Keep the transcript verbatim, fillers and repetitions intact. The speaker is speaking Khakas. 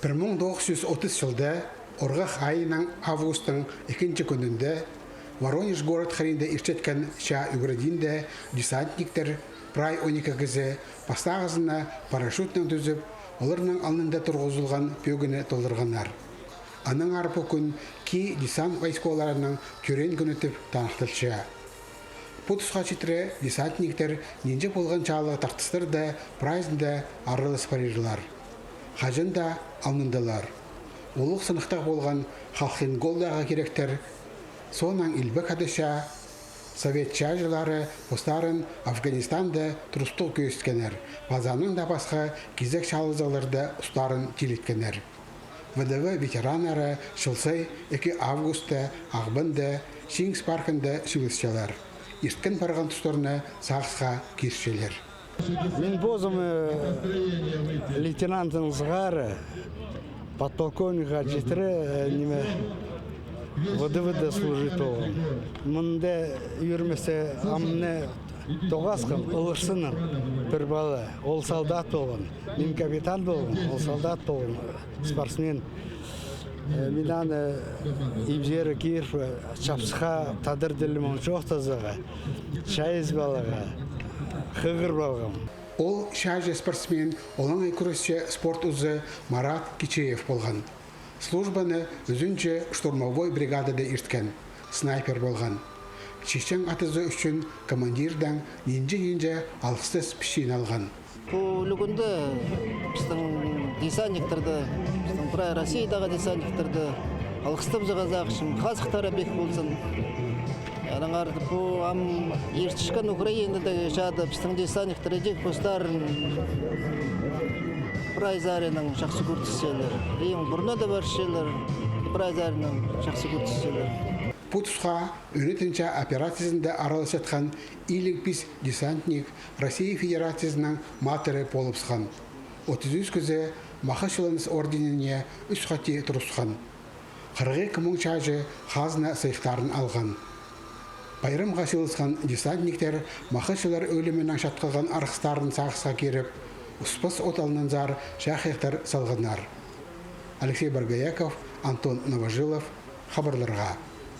Пір муң тоғыс чӱс отыс чылда, орғах айының августтың ікінҷі кӱнінде, Воронеж город хыринда иртчеткен чаа ӱгредиинде десантниктер прай он ікі кізі пастағызына парашютнаң тӱзіп, оларның алнында турғызылған пӧгіні толдырғаннар. Аннаңар пу кӱн Ки десант войскаларының тӧреен кӱні тіп таныхталча. Пу тусха читіре десантниктер нинҷе полған чаалығ тартыстарда прайзында аралас парирлар. Хаҷан даа алнындалар. Улуғ сыныхтағ полған Халхин-Голдағы киректер, соонаң илбек ада чаа, совет чааҷылары постарын Афганистанда турыстығ кӧзіткеннер, паза аннаң даа пасха кизек чаалазығларда устарын тилеткеннер. В Д В ветераннары чыл сай ікі августта Ағбанда Чиңіс паркында чыылысчалар. Ирткен парған тустарына сағысха кирчелер. Мин позым, э, лейтенантнаң сығара подполковникке читіре, э, ниме, В Д В-да служить полғам. Мында ӱгренместе, ам мына тоғасхам Ылырсыннаң пір пала. Ол солдат полған. Мин капитан полғам, ол солдат полған, спортсмен. Э, мин аны ибзері киріп, э, чапсыхха, тадар тілінең чоохтазарға, чай ізіп аларға хығырып алғам. Ол чааҷы спортсмен, олаңай кӱресчі, спорт узы Марат Кичеев полған. Службаны ӱзінҷі штурмовой бригадада ирткен, снайпер полған. Чечен атызы ӱчӱн командирдең нинҷе-нинҷе алғыстас пічиин алған. Пу ӱлӱкӱнде пістің десантниктерді, пістің прай Россиядағы десантниктерді алғыстап сағынчам, хазыхтары пик ползын. Аннаңар пу ам иртчеткен Украинадағы чаада пістің десантниктер идӧк постарын прай саринаң чахсы кӧрчелер. Иң пурнада парчалар, прай саринаң чахсы кӧрчелер. Пу тусха ӱнетін чаа операциязында араласчатхан илиг пис десантник Россия Федерациязының Матыры полыбысхан. Отыс ӱс кізі Махачыланыс орденіне ӱс хати турысхан. Хырых ікі муң чааҷы хазна сыйыхтарын алған. Пайрамға чыылысхан десантниктер махачылар ӧлімінең чатхалған арғыстарын сағысха киріп, успас от алнынзар чахайахтар салғаннар. Алексей Боргояков, Антон Новожилов, хабарларға.